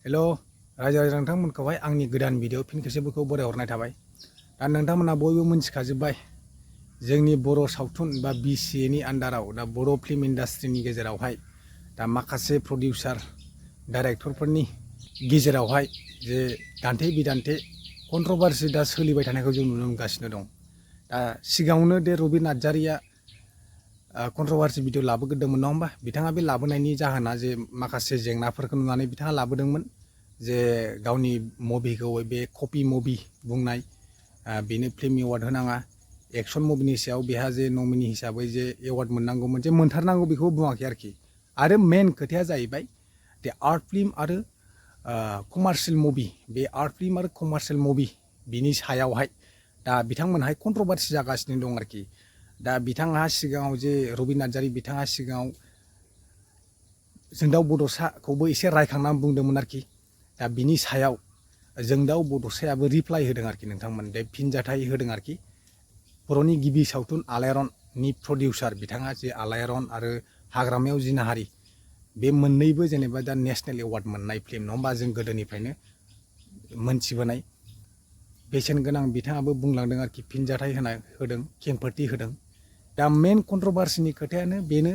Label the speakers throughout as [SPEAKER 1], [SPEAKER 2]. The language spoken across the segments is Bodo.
[SPEAKER 1] हेलो रायजो राजा नोंथांमोनखौहाय आंनि गोदान भिडिअ फिन खेबसेफोरखौ बरायहरनाय थाबाय। दा नोंथांमोना बयबो मिथिखाजोब्बाय जोंनि बर' सावथुन बा BCAनि आन्डाराव दा बर' फिल्म इन्डास्ट्रिनि गेजेरावहाय दा माखासे प्रडिउसार डाइरेक्टरफोरनि गेजेरावहाय जे दान्थे बिदान्थे कन्ट्रभार्सि दा सोलिबाय थानायखौ जों नुनो मोनगासिनो दं। दा सिगाङावनो दे रबिन नार्जारिया कन्ट्रभार्सि भिडिअ लाबोग्रोदोंमोन नङा होमबा। बिथाङा बे लाबोनायनि जाहोना जे माखासे जेंनाफोरखौ नुनानै बिथाङा लाबोदोंमोन जे गावनि मुभिखौ बे कपि मुभि बुंनाय बेनो फिल्म एवार्ड होनाङा, एक्सन मुभिनि सायाव बेहा जे नमिनि हिसाबै जे एवार्ड मोननांगौमोन जे मोनथारनांगौ बेखौ बुङाखै आरोखि। आरो मेन खोथाया जाहैबाय दे आर्ट फिल्म आरो कमार्शियेल मुभि, बे आर्ट फिल्म आरो कमार्शियेल मुभि बिनि सायावहाय दा बिथांमोनहाय कन्ट्रभार्सि जागासिनो दं आरोखि। दा बिथाङा सिगाङाव जे रबिन नार्जारि बिथाङा सिगाङाव जोंदाव बड'साखौबो एसे रायखांनानै बुंदोंमोन आरोखि। दा बिनि सायाव जोंदाव बड'सायाबो रिप्लाइ होदों आरोखि नोंथांमोन, दे फिनजाथाय होदों आरोखि। बर'नि गिबि सावथुन आलायारननि प्रडिउसार बिथाङा जे आलायारन आरो हाग्रामायाव जिनाहारि बे मोननैबो जेनेबा दा नेसनेल एवार्ड मोननाय फिल्म नङा होमबा, जों गोदोनिफ्रायनो मोनथिबोनाय बेसेन गोनां। बिथाङाबो बुंलांदों आरोखि फिनजाथाय होदों, खेंफोरथि होदों। दा मेन कन्ट्रभार्सिनि खोथायानो बेनो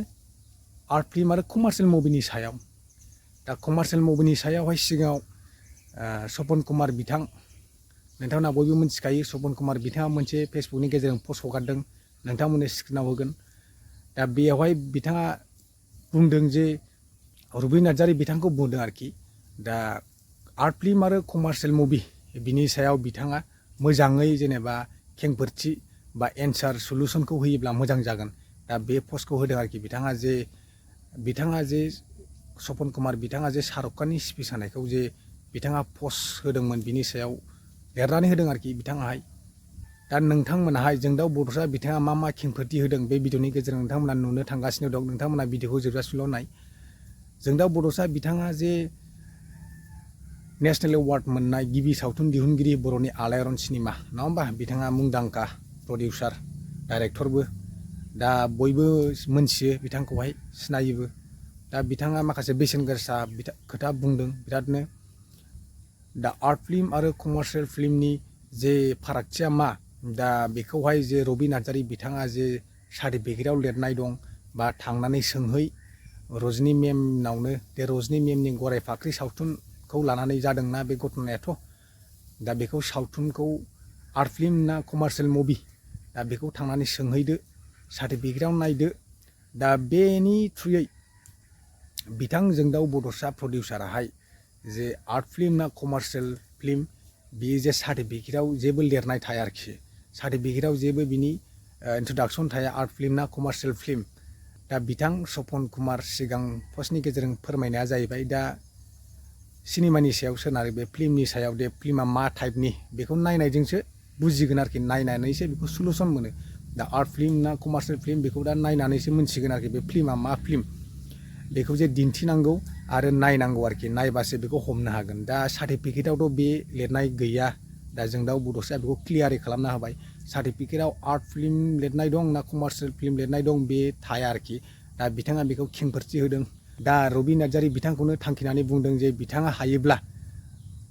[SPEAKER 1] आर्ट फिल्म आरो कमार्शियेल मुभिनि सायाव। दा कमार्शियेल मुभिनि सायावहाय सिगाङाव सपन कुमार बिथां, नोंथांमोना बयबो मिथिखायो सपन कुमार बिथाङा मोनसे फेसबुकनि गेजेरजों पस्ट हगारदों, नोंथांमोननो स्क्रिनाव होगोन। दा बेयावहाय बिथाङा बुंदों जे रबिन नार्जारि बिथांखौ बुंदों आरोखि दा आर्ट फिल्म आरो कमार्शियेल मुभि बिनि सायाव बिथाङा मोजाङै जेनेबा खेंफोरथि बा एन्सार सलुसनखौ होयोब्ला मोजां जागोन। दा बे पस्टखौ होदों आरोखि बिथाङा जे सपन कुमार बिथाङा जे शाहरुख खाननि स्पिच होनायखौ जे बिथाङा पस्ट होदोंमोन बिनि सायाव लिरनानै होदों आरोखि बिथाङाहाय। दा नोंथांमोनाहाय जोंदाव बड'सा बिथाङा मा मा खेंफोरथि होदों बे भिडिअनि गेजेरजों नोंथांमोना नुनो थांगासिनो दं। नोंथांमोना भिडिअखौ जोबजासिमल' नाय। जोंदाव बड'सा बिथाङा जे नेसनेल एवार्ड मोननाय गिबि सावथुन दिहुनगिरि बर'नि आलायारन सिनेमा नङा होमबा, बिथाङा मुंदांखा प्रडिउसार डाइरेक्टरबो। दा बयबो मोनथियो बिथांखौहाय, सिनायोबो। दा बिथाङा माखासे बेसेन गोसा खोथा बुंदों बिरादनो। दा आर्ट फिल्म आरो कमार्शियेल फिल्मनि जे फारागथिया मा, दा बेखौहाय जे रबिन नार्जारि बिथाङा जे सार्टिफिकेटआव लिरनाय दं बा थांनानै सोंहै रजनि मेमनावनो, बे रजनि मेमनि गराय फाख्रि सावथुनखौ लानानै जादोंना बे घटनायाथ'। दा बेखौ सावथुनखौ आर्ट फिल्म ना कमार्शियेल मुभि, दा बेखौ थांनानै सोंहैदो, सार्टिफिकेटआव नायदो। दा बेनि थ्रुयै बिथां जोंदाव बड'सा प्रडिउसाराहाय जे आर्ट फिल्म ना कमार्शियेल फिल्म बियो जे सार्टिफिकेटआव जेबो लिरनाय थाया आरोखि, सार्टिफिकेटआव जेबो बिनि इन्ट्रडाक्सन थाया आर्ट फिल्म ना कमार्शियेल फिल्म। दा बिथां सपन कुमार सिगां पस्टनि गेजेरजों फोरमायनाया जाहैबाय दा सिनेमानि सायाव सोनारो, बे फिल्मनि सायाव दे फिल्मा मा टाइपनि बेखौ नायनायजोंसो बुजिगोन आरोखि, नायनानैसो बेखौ सलुसन मोनो। दा आर्ट फिल्म ना कमार्शियेल फिल्म बेखौ दा नायनानैसो मोनथिगोन आरोखि, बे फिल्मा मा फिल्म बेखौ जे दिन्थिनांगौ आरो नायनांगौ आरोखि, नायबासो बेखौ हमनो हागोन। दा सार्टिफिकेटआवथ' बे लिरनाय गैया। दा जोंदाव बड'साया बेखौ क्लियारै खालामना होबाय, सार्टिफिकेटआव आर्ट फिल्म लिरनाय दं ना कमार्शियेल फिल्म लिरनाय दं बे थाया आरोखि। दा बिथाङा बेखौ खेंफोरथि होदों। दा रबिन नार्जारि बिथांखौनो थांखिनानै बुंदों जे बिथाङा हायोब्ला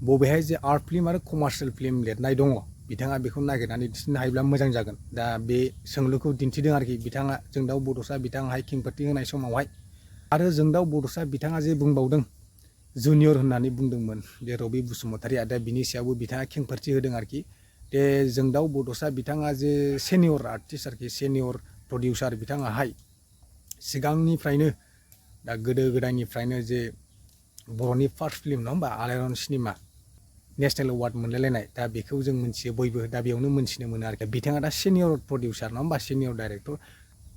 [SPEAKER 1] बबेहाय जे आर्ट फिल्म आरो कमार्शियेल फिल्म लिरनाय दङ बिथाङा बेखौ नागिरनानै दिन्थिनो हायोब्ला मोजां जागोन। दा बे सोंलुखौ दिन्थिदों आरोखि बिथाङा, जोंदाव बड'सा बिथाङाहाय खेंफोरथि होनाय समावहाय। आरो जोंदाव बड'सा बिथाङा जे बुंबावदों जुनियर होननानै बुंदोंमोन बे रबि बसुमतारिया, दा बिनि सायावबो बिथाङा खेंफोरथि होदों आरोखि। दे जोंदाव बड'सा बिथाङा जे सेनियर आर्टिस्ट आरोखि, सेनियर प्रडिउसार बिथाङाहाय सिगांनिफ्रायनो दा गोदो गोदायनिफ्रायनो जे बर'नि फार्स्ट फिल्म नङा होमबा आलायारन सिनेमा नेसनेल एवार्ड मोनलायलायनाय, दा बेखौ जों मोनथियो बयबो। दा बेयावनो मोनथिनो मोनो आरोखि बिथाङा दा सेनियर प्रडिउसार नङा होमबा, सेनियर डाइरेक्टर।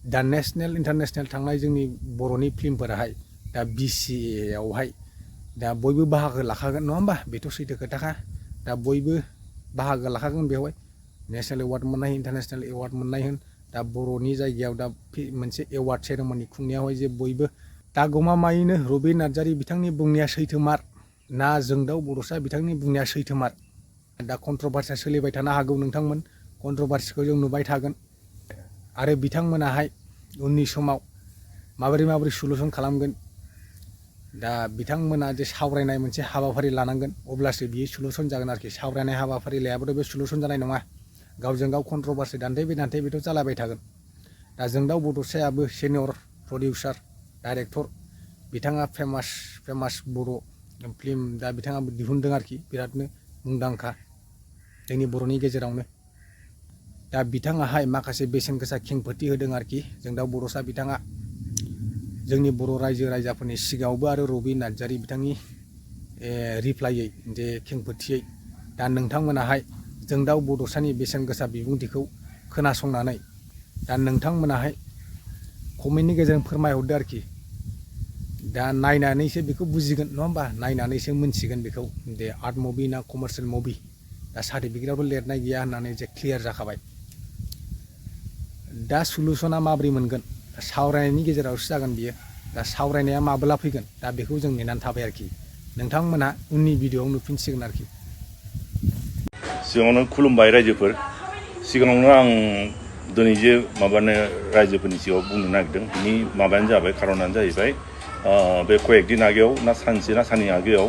[SPEAKER 1] दा नेसनेल इन्टारनेसनेल थांनाय जोंनि बर'नि फिल्मफोराहाय दा BCAआवहाय दा बयबो बाहागो लाखागोन नङा होमबा, बेथ' सैथो खोथाखा। दा बयबो बाहागो लाखागोन बेवहाय, नेसनेल एवार्ड मोननाय इन्टारनेसनेल एवार्ड मोननाय होन। दा बर'नि जायगायाव दा मोनसे एवार्ड सेरेमनि खुंनायावहाय जे बयबो दा गमामायैनो रबिन नार्जारि बिथांनि बुंनाया सैथोमार ना जोंदाव बड'सा बिथांनि बुंनाया सैथोमार, दा कन्ट्रभार्सिया सोलिबाय थानो हागौ नोंथांमोन, कन्ट्रभार्सिखौ जों नुबाय थागोन। आरो बिथांमोनाहाय उननि समाव माबोरै सलुसन खालामगोन दा बिथांमोना जे सावरायनाय मोनसे हाबाफारि लानांगोन अब्लासो बियो सलुसन जागोन आरोखि सावरायनाय हाबाफारि लायाबाथ' बे सलुसन जानाय नङा गावजों गाव कन्ट्रभार्सि दान्थे बेथ' जालायबाय थागोन दा जोंदाव बड'सायाबो सिनियर प्रडिउसार डाइरेक्टर बिथाङा फेमास बर' फिल्म दा बिथाङाबो दिहुनदों आरोखि बिरादनो मुंदांखा जोंनि बर'नि गेजेरावनो दा बिथाङाहाय माखासे बेसेन गोसा खेंफोरथि होदों आरोखि जोंदाव बड'सा बिथाङा जोंनि बर' रायजो राजाफोरनि सिगाङावबो आरो रबि नार्जारि बिथांनि रिप्लाइयै जे खेंफोरथियै दा नोंथांमोनाहाय जोंदाव बड'सानि बेसेन गोसा बिबुंथिखौ खोनासंनानै दा नोंथांमोनाहाय कमेन्टनि गेजेरजों फोरमायहरदो आरोखि दा नायनानैसो बेखौ बुजिगोन नङा होमबा नायनानैसो मोनथिगोन बेखौ दे आर्ट मुभि ना कमार्शियेल मुभि दा सार्टिफिकेटआवबो लिरनाय गैया होननानै जे क्लियार जाखाबाय दा सलुसना माबोरै मोनगोन सावरायनायनि गेजेरावसो जागोन बियो दा सावरायनाया माब्ला फैगोन दा बेखौ जों नेनानै थाबाय आरोखि नोंथांमोना उननि भिडिअआव नुफिनसिगोन आरोखि
[SPEAKER 2] सिगाङावनो खुलुमबाय रायजोफोर सिगाङावनो आं दिनै जे माबानो रायजोफोरनि सिगाङाव बुंनो नागिरदों बिनि माबायानो जाबाय खारनानो जाहैबाय बे कयेकदिन आगोयाव ना सानसे ना साननै आगोयाव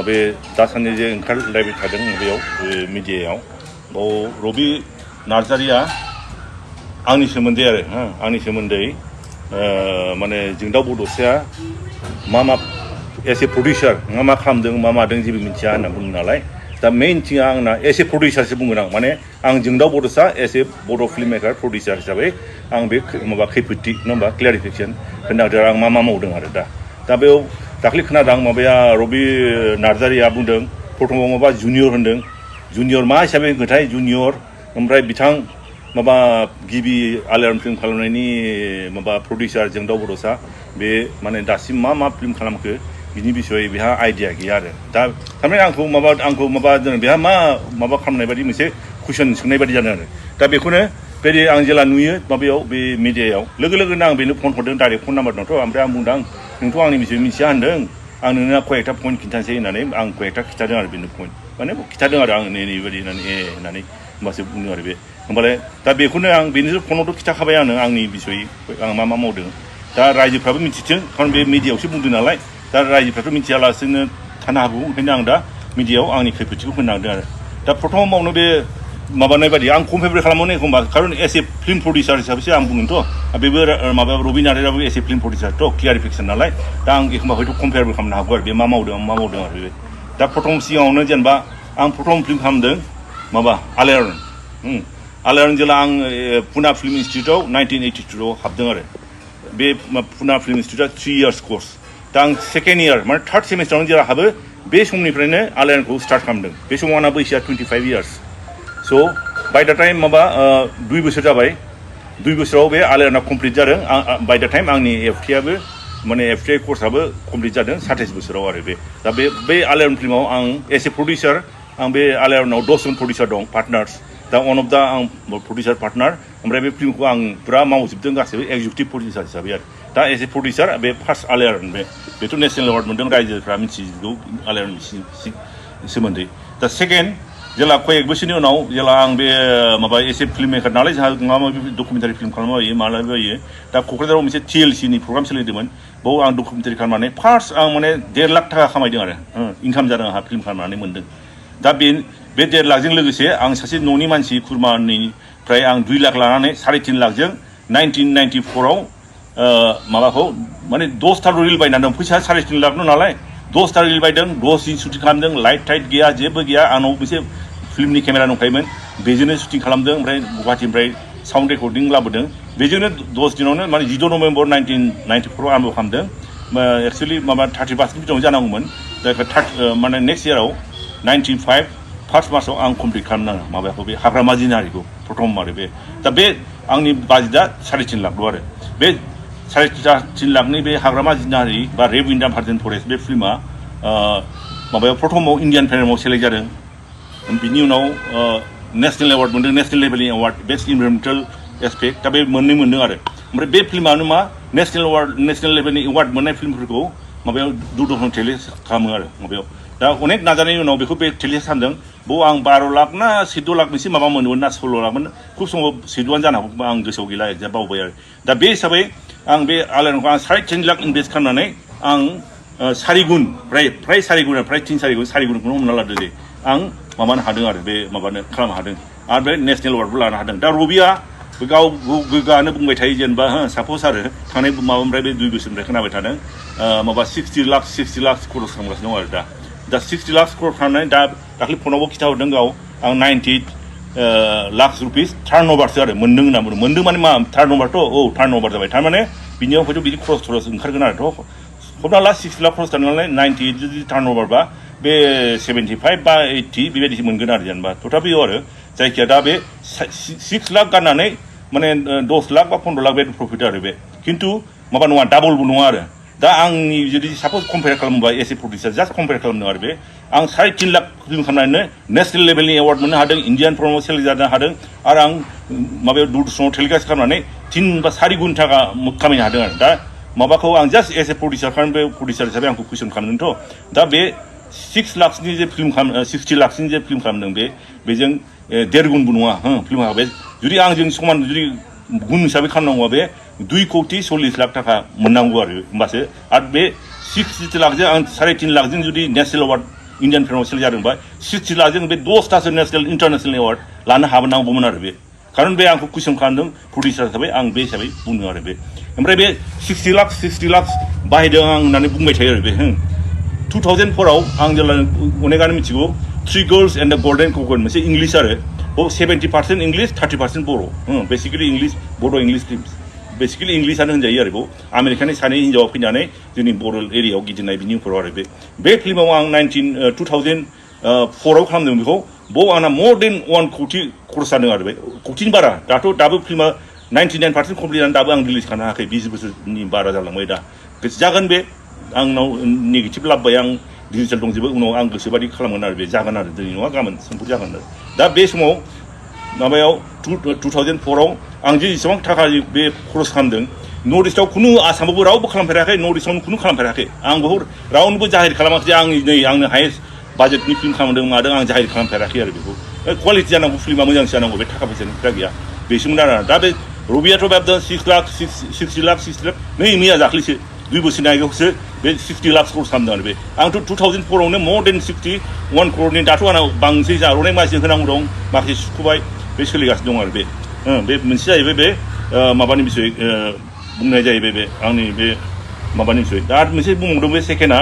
[SPEAKER 2] बे दासान्दि जे ओंखारलायबाय थादों बेयाव मिडियायाव बाव रबि नार्जारिया आंनि सोमोन्दै आरो आंनि सोमोन्दै माने जोंदाव बड'साया मा एस ए प्रडिउसार मा खालामदों मा मादों जेबो मिथिया होनना बुङो नालाय दा मेइन थिंआ आंना एस ए प्रडिउसारसो बुंगोन आं माने आं जोंदाव बड'सा एस ए बड' फिल्म मेकार प्रडिउसार हिसाबै आं बे माबा खैफोदथि नङा होमबा क्लियारिफिकेसन होननांदों आं मा मावदों आरो दा बेयाव दाख्लै खोनादों माबाया रबि नार्जारिया बुंदों प्रथमाव माबा जुनियर होनदों जुनियर मा हिसाबै होनखोथाय जुनियर ओमफ्राय बिथां माबा गिबि आलायारन फिल्म खालामनायनि माबा प्रडिउसार जोंदाव बड'सा बे माने दासिम मा फिल्म खालामखो बिनि बिसय बेहा आइडिया गैया आरो दा थारमाने आंखौ माबा बेहा माबा खालामनाय बायदि मोनसे कुइसन सोंनाय बायदि जादों आरो दा बेखौनो बे आं जेला नुयो माबायाव बे मिडियायाव लोगो लोगोनो आं बेनो फन हरदों डाइरेक्ट फन नाम्बार दंथ' ओमफ्राय आं बुंदों नोंथ' आंनि बिसय मिथिया होनदों आं नोंनो कयेकथा पइन्ट खिन्थानोसै होननानै आं कयेकथा खिन्थादों आरो बेनो पइन्ट माने खिन्थादों आरो आं नैबायदि होननानै होमबासो बुंदों आरो बे होमबालाय दा बेखौनो आं बेनो फनावथ' खिन्थाखाबाय आंनि बिसय आं मा मावदों दा रायजोफ्राबो मिथिथों खारन बे मिडियायावसो बुंदों नालाय दा रायजोफ्राथ' मिथियालासेनो थानो हागौ ओंखायनो आं दा मिडियायाव आंनि खैफोदथिखौ होनांदों आरो दा प्रथम मावनो बे माबानाय बायदि आं कम्पेयार खालामनो एखमबा खारन एस ए फिल्म प्रडिउसार हिसाबैसो आं बुंगोनथ' बेबो माबा rabi नार्जारियाबो S A film प्रडिउसारथ' clarification नालाय दा आं एखमबा हयथ' कम्पेयारबो खालामनो हागौ आरो बे मा मावदों आरो बे दा प्रथम सिगाङावनो जेनेबा आं प्रथम फिल्म खालामदों माबा आलायारन जेला आं पुना फिल्म इन्सटिटिउटआव 1982आव हाबदों आरो बे पुना फिल्म इन्सटिटिउटआ 3 इयार्स कर्स दा आं सेकेन्ड इयार माने थार्ड सेमिस्टारावनो जेला हाबो बे समनिफ्रायनो आलायारनखौ स्टार्ट खालामदों बे समाव आंना बैसोआ 25 इयार्स स' बाय दा टाइम माबा 2 बोसोर जाबाय 2 बोसोराव बे आलायारना कमप्लिट जादों बाय दा टाइम आंनि एफटिआबो माने एफटिआइ कर्सआबो कमप्लिट जादों 27 बोसोराव आरो दा बे आलायारन फिल्माव आं एस ए प्रडिउसार आं बे आलायारनाव 10 जन प्रडिउसार दं पार्टनार्स दा वान अफ दा आं प्रडिउसार पार्टनार ओमफ्राय बे फिल्मखौ आं पुरा मावजोबदों गासैबो एक्जिकिउटिभ प्रडिउसार हिसाबै आरो दा एज ए प्रडिउसार बे फार्स्ट आलायारन बेथ' नेसनेल एवार्ड मोनदों रायजोफ्रा मिथिगौ आलायारननि सोमोन्दै दा सेकेन्ड जेला कयेक बोसोरनि उनाव जेला आं बे माबा एसे फिल्म मेकार नालाय जोंहा माबा माबि डकुमेन्टारि फिल्म खालामबायो मालाबायो दा क'क्राझाराव मोनसे TLC-नि प्रग्राम सोलिदोंमोन बाव आं डकुमेन्टारि खालामनानै फार्स्ट आं माने 1.5 लाख थाखा खामायदों आरो इनकाम जादों आंहा फिल्म खालामनानै मोनदों दा बे 1.5 लाखजों लोगोसे आं सासे न'नि मानसि खुरमानिफ्राय आं 2 लाख लानानै 3.5 लाखजों 1994आव माबाखौ माने 10था रिल बायनानै दं फैसा 3.5 लाख नालाय 10था रिल बायदों 10 दिन शुटिं खालामदों लाइट टाइट गैया जेबो गैया आंनाव मोनसे फिल्मनि केमेरा दंखायोमोन बेजोंनो शुटिं खालामदों ओमफ्राय गुवाहाटीनिफ्राय साउन्ड रेकर्डिं लाबोदों बेजोंनो 10 दिनावनो माने 16 नभेम्बर 1994आव आरम्भ खालामदों एक्सुवेलि माबा 31 दिनाव जानांगौमोन दा माने नेक्स्ट इयाराव 95 फार्स्ट मार्चआव आं कमप्लिट खालामनाङो माबाखौ बे हाग्रामा जिनारिखौ प्रथम आरो बे दा बे आंनि बाजेटआ 3.5 लाखल' आरो बे 3.5 लाखनि बे हाग्रामा जिनारि बा रेड इन्डियान भार्जिन फरेस्ट बे फिल्मा माबायाव प्रथमाव इण्डियान फिल्माव सेलेक्ट जादों बिनि उनाव नेसनेल एवार्ड मोनदों नेसनेल लेभेलनि एवार्ड बेस्ट इनभाइरमेन्टेल एसपेक्ट दा बे मोननै मोनदों आरो ओमफ्राय बे फिल्मानो मा नेसनेल लेभेलनि एवार्ड मोननाय फिल्मफोरखौ माबायाव दूरदर्शन टेलिकास्ट खालामो आरो माबायाव दा अनेक नाजानायनि उनाव बेखौ बे टेलिकास्ट खालामदों बाव आं 12 लाख ना 14 लाख मोनसे माबा मोनोमोन ना 16 लाखमोन खुब समाव 14आनो जानो हागौ आं गोसोआव गैला एक्जाक्ट बावबाय आरो दा बे हिसाबै आं बे आलायारनखौ आं 3.5 लाख इनभेस्ट खालामनानै आं सारिगुन फ्राय सारिगुन फ्राय 3 सारिगुनखौनो हमना लादो दे आं माबानो हादों आरो बे माबानो खालामनो हादों आरो बे नेशनेल एवार्डबो लानो हादों दा रबिया गाव गोग्गानो बुंबाय थायो जेनेबा सापस आरो थांनाय माबानिफ्राय बे 2 बोसोरनिफ्राय खोनाबाय थादों माबा 60 लाख खरस खालामगासिनो दं आरो दा 60 लाख खरस खालामनानै दा दाख्लै फनावबो खिथाहरदों गाव आं 90 लाख रुपिस टार्न अभारसो आरो मोनदों होनना बुंदों मोनदों माने मा टार्न अभारथ' टार्न अभार जाबाय थारमाने बिनियाव हयथ' बिदि खरस ओंखारगोन आरोथ' हमना ला 60 लाख खरस खालामनानै 90 जुदि टार्न अभारबा बे 75 बा 80 बेबायदिसो मोनगोन आरो जेनेबा तथापिও आरो जायखिया दा बे 6 लाख गारनानै माने 10 लाख बा 15 लाख बे प्रफिट आरो बे खिन्थु माबा नङा डाबलबो नङा आरो दा आंनि जुदि सापस कम्पेयार खालामोबा S A producer just compare खालामदों आरो बे आं 3.5 लाख फिल्म खालामनानैनो नेशनेल लेभेलनि एवार्ड मोननो हादों इन्डियान फिल्माव सेलेक्ट जानो हादों आरो आं माबायाव दूरदर्शनाव टेलिकास्ट खालामनानै 3 बा 4 गुन थाखा खामायनो हादों आरो दा माबाखौ आं जास्ट एस ए प्रडिउसार खालामनो बे प्रडिउसार हिसाबै आंखौ कुइसन खालामदोंथ' दा बे 6 लाखनि जे फिल्म 60 लाखनि जे फिल्म खालामदों बेजों 1.5 गुनबो नङा फिल्मा बे जुदि आंजों समान जुदि गुन हिसाबै खालामनांगौबा बे 2 कोटी 40 लाख थाखा मोननांगौ आरो होमबासो आरो बे 60 लाखजों आं 3.5 लाखजों जुदि नेशनेल एवार्ड इन्डियान फिल्माव सेलेक्ट जादोंबा 60 लाखजों बे 10थासो नेशनेल इन्टारनेशनेल एवार्ड लानो हानांगौमोन आरो बे खारन बे आंखौ कुइसन खालामदों प्रडिउसार हिसाबै आं बे हिसाबै बुंदों आरो बे ओमफ्राय बे 60 लाख बाहायदों आं होननानै बुंबाय थायो आरो बे 2004 आव आं जेब्ला अनेकानो मिथिगौ 3 Girls and the Golden Cocoon मोनसे इंलिश आरो 70% इंलिश 30% बर' बेसिकेलि इंलिश बड' इंलिश फिल्म बेसिकेलि इंलिशानो होनजायो आरो आमेरिकानि सानै हिन्जावा फैनानै जोंनि बर' एरियायाव गिदिंनाय बिनि उनाव आरो बे फिल्माव आं 2004 आव खालामदों बेखौ बाव आंना मोर देन 1 कोटी खरस जादों आरो बे कोटीनि बारा दाबो फिल्मा 99% कमप्लिट जानानै दाबो आं रिलिज खालामनो हायाखै 20 बोसोरनि बारा जालांबाय दा जागोन बे आंनाव नेगेटिभ लाबोबाय आं डिजिटेल दंजोबो उनाव आं गोसोबादि खालामगोन आरो बे जागोन आरो दिनै नङा गाबोन समफोर जागोन आरो दा बे समाव माबायाव 2004 आव आं जे जेसेबां थाखा बे खरस खालामदों नर्थ इस्टआव खुनु आसामावबो रावबो खालामफेराखै नर्थ इस्टआवनो खुनु खालामफेराखै आं बहुद रावनोबो जाहिर खालामाखै आं नै आंनो हायेस्ट बाजेटनि फिल्म खालामदों मादों आं जाहिर खालामफेराखै आरो बेखौ क्वालिटि जानांगौ फिल्मा मोजांसो जानांगौ बे थाखा फैसानि खोथा गैया बेसोमोन आरो दा बे रबियाथ' बाबदा 60 लाख नै मैया दाख्लैसो 2 बोसोरनि आगोलावसो बे 60 लाख खरस खालामदों आरो बे आंथ' 2004 आवनो मोर देन 61 करोड़नि दाथ' आंनाव बांसिन जारनाय मानसि होनांगौ दं माखासे सुख'बाय बे सोलिगासिनो दं आरो बे मोनसे जाहैबाय बे माबानि बिसय बुंनाय जाहैबाय बे आंनि बे माबानि बिसय दा मोनसे बुंबावदों बे सेकेन्डआ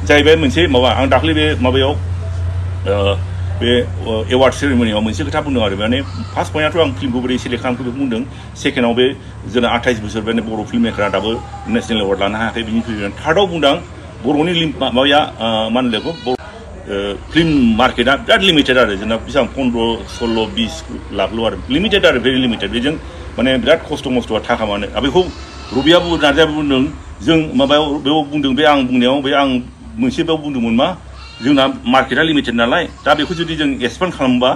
[SPEAKER 2] जाहैबाय मोनसे माबा आं दाख्लै बे माबायाव बे एवार्ड सेरेमनियाव मोनसे खोथा बुंदों आरो माने फार्स्ट पइन्टआथ' आं फिल्मखौ बोरै सेलेक्ट खालामखो बेखौ बुंदों सेकेन्डआव बे जोंना 28 बोसोर बे बर' फिल्म मेकारा दाबो नेशनेल एवार्ड लानो हायाखै बिनि थार्डआव बुंदों बर'नि माबाया मा होनो बेखौ फिल्म मार्केटआ बिराद लिमिटेड आरो जोंना बेसेबां 15-16-20 लाखल' आरो लिमिटेड आरो भेरि लिमिटेड बेजों माने बिराद खस्थ' मस्थ'आ थाखा मानो बेखौ रबियाबो नार्जायाबो बुंदों जों माबायाव बेयाव बुंदों बे आं बुंनायाव बे आं मोनसे बेयाव बुंदोंमोन मा जोंना मार्केटआ लिमिटेड नालाय दा बेखौ जुदि जों एक्सपेन्ड खालामोबा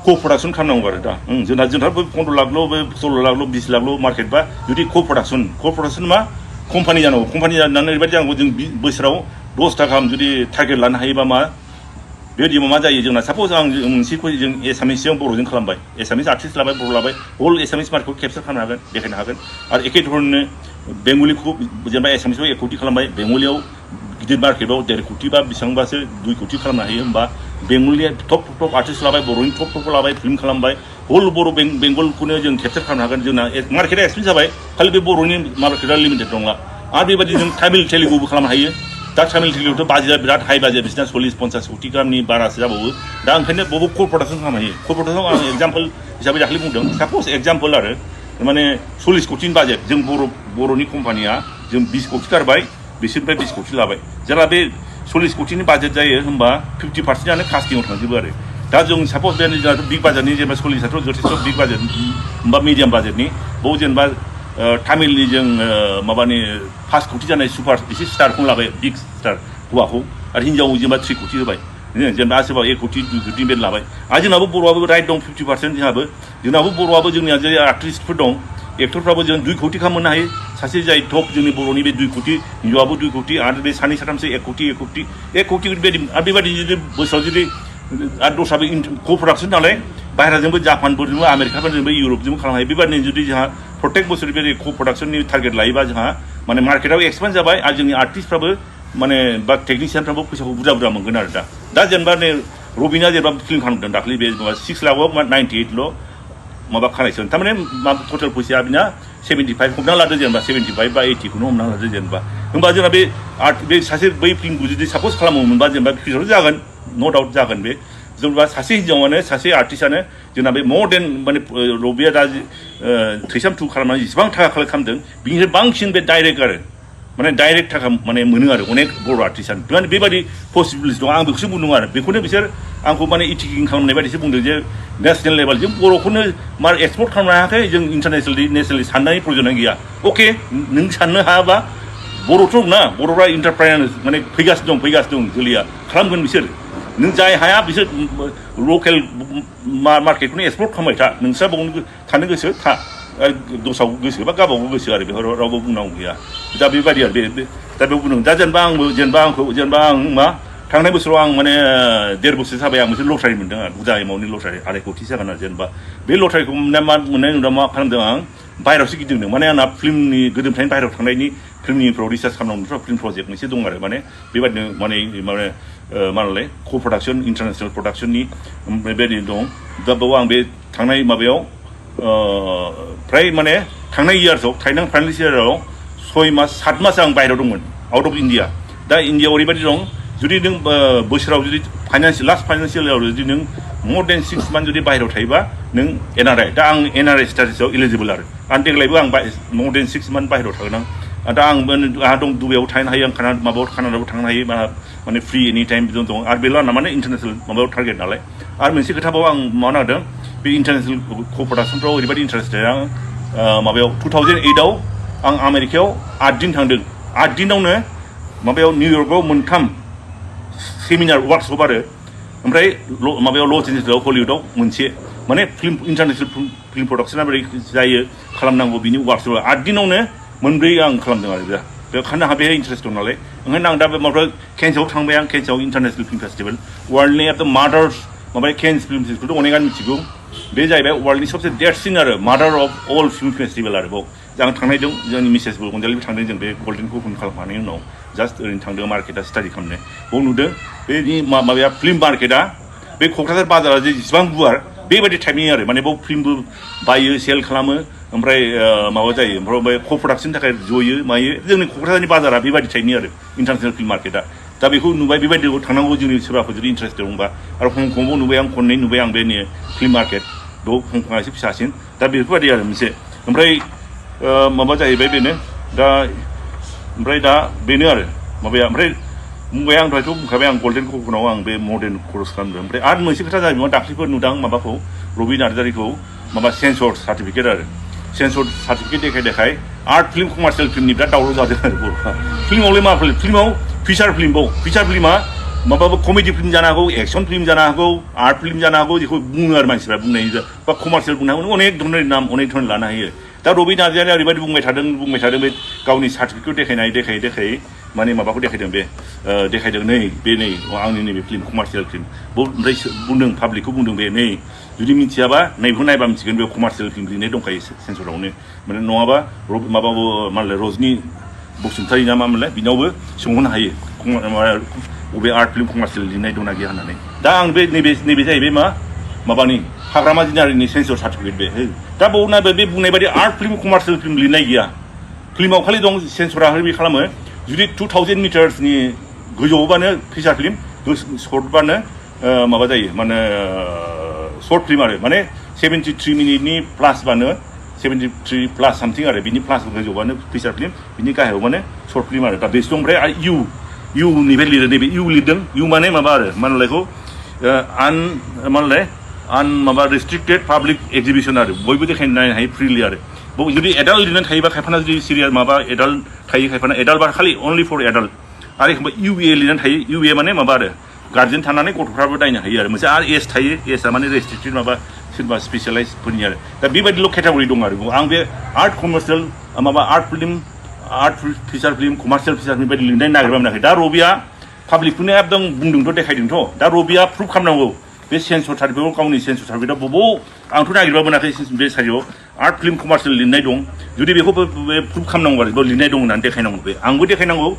[SPEAKER 2] को प्रडाक्शन खालामनांगौ आरो दा जोंहा 15 लाखल' बे 16 लाखल' 20 लाखल' मार्केट बा जुदि को प्रडाक्शन मा कम्पानि जानांगौ कम्पानि जानानै ओरैबायदि जानांगौ जों बोसोराव 10 गाहाम जुदि टारगेट लानो हायोबा मा बेबायदि मा जायो जोंना सापज आं मोनसेखौ जों एसामिसजों बर'जों खालामबाय एसामिस आर्टिस्ट लाबाय बर' लाबाय हल एसामिस मार्केटखौ केपचार खालामनो हागोन देखायनो हागोन आरो एखे धरननो बेंगलिखौ जेनेबा एसामिसआव 1 कोटी खालामबाय बेंगलियाव गिदिर मार्केटआव 1.5 कोटी बा बेसेबांबासो 2 कोटी खालामनो हायो होमबा बेंगलिया टप आर्टिस्ट लाबाय बर'नि टपखौ लाबाय फिल्म खालामबाय हल बर' बेंगलखौनो जों केपचार खालामनो हागोन जोंना मार्केटआ एक्सपेन्ड जाबाय खालि बे बर'नि मार्केटआ लिमिटेड नंला आरो बेबायदि जों टाइमिल तेलुगुबो खालामनो हायो दा टाइमिल तेलुगुआवथ' बाजेटआ बिराद हाई बाजेट बिसिना 40-50 कोटी गाहामनि बारासो जाबावो दा ओंखायनो बबे को प्रडाक्शन खालामनो हायो को प्रडाक्शनाव आं एग्जाम्पल हिसाबै दाखालि बुंदों सापज एग्जाम्पल आरो माने 40 कोटीनि बाजेट जों बर'नि कम्पानिया जों 20 कोटी गारबाय बिसोरनिफ्राय 20 कोटी लाबाय जेब्ला बे 40 कोटीनि बाजेट जायो होमबा 50%आनो कास्टिंआव थांजोबो आरो दा जों सापज बे बिग बाजेटनि जेनेबा 40आथ' जथेस्थ' बिग बाजेट होमबा मिडियाम बाजेटनि बाव जेनेबा तामिलनि जों माबानि 5 कोटी जानाय सुपार एसे स्टारखौनो लाबाय बिग स्टार हौवाखौ आरो हिन्जाव जेनेबा 3 कोटी होबाय जेनेबा सोरबा 1 कोटी 2 कोटी बे लाबाय आरो जोंनाबो बर'आबो राइट दं 50% जोंनाबो बर'आबो जोंनिया जे आर्टिस्टफोर दं एक्टरफ्राबो जों 2 कोटी खालामनो हायो सासे जाय टप जोंनि बर'नि बे 2 कोटी हिन्जावाबो 2 कोटी आरो बे सानै साथामसो 1 कोटी बेबायदि जुदि बोसोराव जुदि आरो दस्राबो को प्रडाक्शन नालाय बाहेराजोंबो जापानफोरजोंबो आमेरिकाफोरजोंबो इउरपजोंबो खालामनो हायो बेबायदिनो जुदि जोंहा प्रत्येक बोसोर बे को प्रडाक्शननि टारगेट लायोबा जोंहा माने मार्केटआव एक्सपेन्ड जाबाय आरो जोंनि आर्टिस्टफ्राबो माने बा टेकनिशियानफ्राबो फैसाखौ बुरजा बुरजा मोनगोन आरो दा जेनेबा नै रबिना जेनेबा फिल्म खालामदों दाख्लै बे 6 लाखआव 98 ल' माबा खालायसोन थारमाने टटेल फैसाया बिना 75 हमना लादो जेनेबा 75 बा 80 खौनो हमना लादो जेनेबा होमबा जोंना बे सासे बै फिल्मखौ जुदि साप'ज खालामोमोनबा जेनेबा फिउचाराव जागोन न' डाउट जागोन बे जेनेबा सासे हिन्जावानो सासे आर्टिस्टआनो जोंना बे मर देन माने रबिया दा थैसाम 2 खालामनानै जेसेबां थाखा कालेक्ट खालामदों बिनिफ्राय बांसिन बे डाइरेक्ट आरो माने डाइरेक्ट थाखा माने मोनो आरो अनेक बर' आर्टिस्टआनो माने बेबायदि पसिबिलिटि दं आं बेखौसो बुंदों आरो बेखौनो बिसोर आंखौ माने इथिकिं खालामनाय बायदिसो बुंदों जे नेसनेल लेभेल जों बर'खौनो मार एक्सपर्ट खालामनो हायाखै जों इन्टारनेसनेलि नेसनेलि साननायनि प्रयजन गैया अके नों साननो हायाबा बर'थ' ना बर'फ्रा इन्टारप्राइनार माने फैगासिनो दं जोलैया खालामगोन बिसोर नों जाय हाया बिसोर लकेल मार्केटखौनो एक्सप्लर खालामबाय था नोंस्रा बावनो थानो गोसो था दस्राव गोसो बा गावबागाव गोसो आरो बेखौ रावबो बुंनांगौ गैया दा बेबायदि आरो दा बेयाव बुंदों दा जेनेबा आं मा थांनाय बोसोराव आं माने 1.5 बोसोर जाबाय आं मोनसे लटारि मोनदों आरो बुरजा एमाउन्टनि लटारि 2.5 कोटि जागोन आरो जेनेबा बे लटारिखौ मोननाय नुदों मा खालामदों आं बाहेरावसो गिदिंदों माने आंना फिल्मनि गोदोनिफ्रायनो बाहेराव थांनायनि फिल्मनिफ्राव रिसार्च खालामनांगौ फिल्म प्रजेक्ट मोनसे दं आरो माने बेबायदिनो माने मा होनलाय क' प्रडाक्सन इन्टारनेसनेल प्रडाक्सननि बेबायदि दं दा बेयाव आं बे थांनाय माबायाव फ्राय माने थांनाय इयार्सआव थांनाय फाइनान्सियेल इयाराव 6 मास 7 मास आं बाहेराव दंमोन आउट अफ इन्डिया दा इन्डियाआव ओरैबायदि दं जुदि नों बोसोराव जुदि लास्ट फाइनान्सियेल इयाराव जुदि नों मर देन 6 मान्थ जुदि बाहेराव थायोबा नों एनआरआइ दा आं एनआरआइ स्टेटासआव इलिजिबोल आरो देग्लायबो आं मर देन 6 मान्थ बाहेराव थागोन आं दा आंहा दं दुबाइयाव थांनो हायो आं माबायाव कानाडायाव थांनो हायो माने फ्रि एनि टाइम दं आरो बेल' आंना माने इन्टारनेसनेल माबायाव टारगेट नालाय आरो मोनसे खोथाबाव आं मावनो नागिरदों बे इन्टारनेसनेल क' प्रडाक्सनफ्राव ओरैबायदि इन्टारेस्टेड आं माबायाव 2008आव आं आमेरिकायाव 8 दिन थांदों 8 दिनावनो माबायाव निउयर्कआव 3 सेमिनार वार्कशप आरो ओमफ्राय माबायाव लस एन्जेल्सआव हलिउडआव मोनसे माने इन्टारनेसनेल फिल्म प्रडाक्सना बोरै जायो खालामनांगौ बिनि वार्कशप 8 दिनावनो 4 आं खालामदों आरो बेखायनो आंहा बेहाय इन्टारेस्ट दं नालाय ओंखायनो आं दा बे माबा केन्सआव थांबाय आं केन्सआव इन्टारनेसनेल फिल्म फेस्टिभेल वर्ल्डनि एट द मादार्स माबा केन्स फिल्म फेस्टिभेलखौथ' अनेकानो मिथिगौ बे जाहैबाय वर्ल्डनि सबसे देरसिन आरो मादार अफ अल फिल्म फेस्टिभेल आरो बाव आं थांनाय दं जोंनि मिसेसबो अनजालिबो थांदों जों बे गल्डेनखौ ओपन खालामखांनायनि उनाव जास्ट ओरैनो थांदों मार्केटआ स्टाडि खालामनो बाव नुदों बेनि माबाया फिल्म मार्केटआ बे क'क्राझार बाजारा जे जेसेबां गुवार बेबायदि टाइपनि आरो माने बाव फिल्मबो बायो सेल खालामो ओमफ्राय माबा जायो ओमफ्राय क' प्रडाक्सननि थाखाय जयो मायो जोंनि क'क्राझारनि बाजारा बेबायदि टाइपनि आरो इन्टारनेसनेल फिल्म मार्केटआ दा बेखौ नुबाय बेबायदियाव थांनांगौ जोंनि सोरबाफोर जुदि इन्टारेस्टेड दंबा आरो हंकंआव नुबाय आं खननै नुबाय आं बे फिल्म मार्केट बेयाव हंकंआ एसे फिसासिन दा बेफोरबायदि आरो मोनसे ओमफ्राय माबा जाहैबाय बेनो दा ओमफ्राय दा बेनो आरो माबाया ओमफ्राय बुंबाय आं दहायथ' बुंखाबाय आं गल्डेन क'कनाव आं बे मर्डेन कर्स खालामदों ओमफ्राय आरो मोनसे खोथा जाहैबाय दाख्लैफोर नुदां माबाखौ रबि नार्जारिखौ माबा सेन्सर सार्टिफिकेट आरो सेन्सर सार्टिफिकेट देखाय आर्ट फिल्म कमार्शियेल फिल्मनि बिराद दावराव जादों आरो बर'फ्रा फिल्मावलाय मा फिल्माव फिचार फिल्मा माबाबो कमेडि फिल्म जानो हागौ एक्सन फिल्म जानो हागौ आर्ट फिल्म जानो हागौ जेखौ बुङो आरो मानसिफ्रा बुंनाय बा कमार्शियेल बुंनो हागौ अनेक धरনের नाम अनेक धरনের लानो हायो दा रबि नार्जारिया ओरैबायदि बुंबाय थादों बे गावनि सार्टिफिकेट देखायै माने माबाखौ देखायदों बे देखायदों नै आंनि नैबे फिल्म कमार्शियेल फिल्म ओमफ्राय बुंदों पाब्लिकखौ बुंदों बे नै जुदि मिथियाबा नैबेखौ नायबा मिथिगोन बे कमार्शियेल फिल्म लिरनाय दंखायो सेन्सरावनो माने नङाबा माबाबो मालाय रजनि बसुमतारी ना मामोनलाय बिनावबो सोंहरनो हायो बबे आर्ट फिल्म कमार्शियेल लिरनाय दंना गैया होननानै दा आं बे नैबे जाहैबाय माबानि हाग्रामा जिनारिनि सेन्सर सार्टिफिकेट बे दा बावना बे बुंनाय बायदि आर्ट फिल्म कमार्शियेल फिल्म लिरनाय गैया फिल्माव खालि दं सेन्सरा बे खालामो जुदि 2000 मिटार्सनि गोजौबानो फिचार फिल्म सर्टबानो माबा जायो माने सर्ट फिल्म आरो माने 73 मिनिटनि प्लासबानो 73 प्लास सामथिं आरो बिनि प्लास गोजौबानो फिचार फिल्म बिनि गाहायाव माने सर्ट फिल्म आरो दा बेसो ओमफ्राय इउ निफ्राय लिरो नैबे इउ लिरदों इउ माने माबा आरो मा होनलायखौ माबा रेस्ट्रिक्टेड पाब्लिक एक्जिबिसन आरो बयबो देखायनो नायनो हायो फ्रिलि आरो जुदि एडाल्ट लिरनानै थायोबा खायफाना जुदि सिरियाल माबा एडाल्ट थायो खायफाना एडाल्ट बा खालि अनलि फर एडाल्ट आरो एखमबा इउए लिरनानै थायो इउए माने माबा आरो गार्जेन थानानै गथ'फ्राबो नायनो हायो आरो मोनसे आरो एज थायो एजआ माने रेस्ट्रिक्टेड माबा सोरबा स्पेसियालाइजफोरनि आरो दा बेबायदिल' केटागरि दं आरो आं बे आर्ट कमार्शियेल माबा art feature film commercial feature film बायदि लिरनाय नागिरबा मोनाखै दा रबिया पाब्लिकखौनो एकदम बुंदोंथ' देखायदोंथ' दा रबिया प्रुभ खालामनांगौ बे सेन्सर सार्टिफिकेटआव गावनि सेन्सर सार्टिफिकेटआव बबाव आंथ' नागिरबा मोनाखै बे साइडआव आर्ट फिल्म कमार्शियेल लिरनाय दं जुदि बेखौ प्रुभ खालामनांगौ आरो लिरनाय दं होननानै देखायनांगौ बे आंबो देखायनांगौ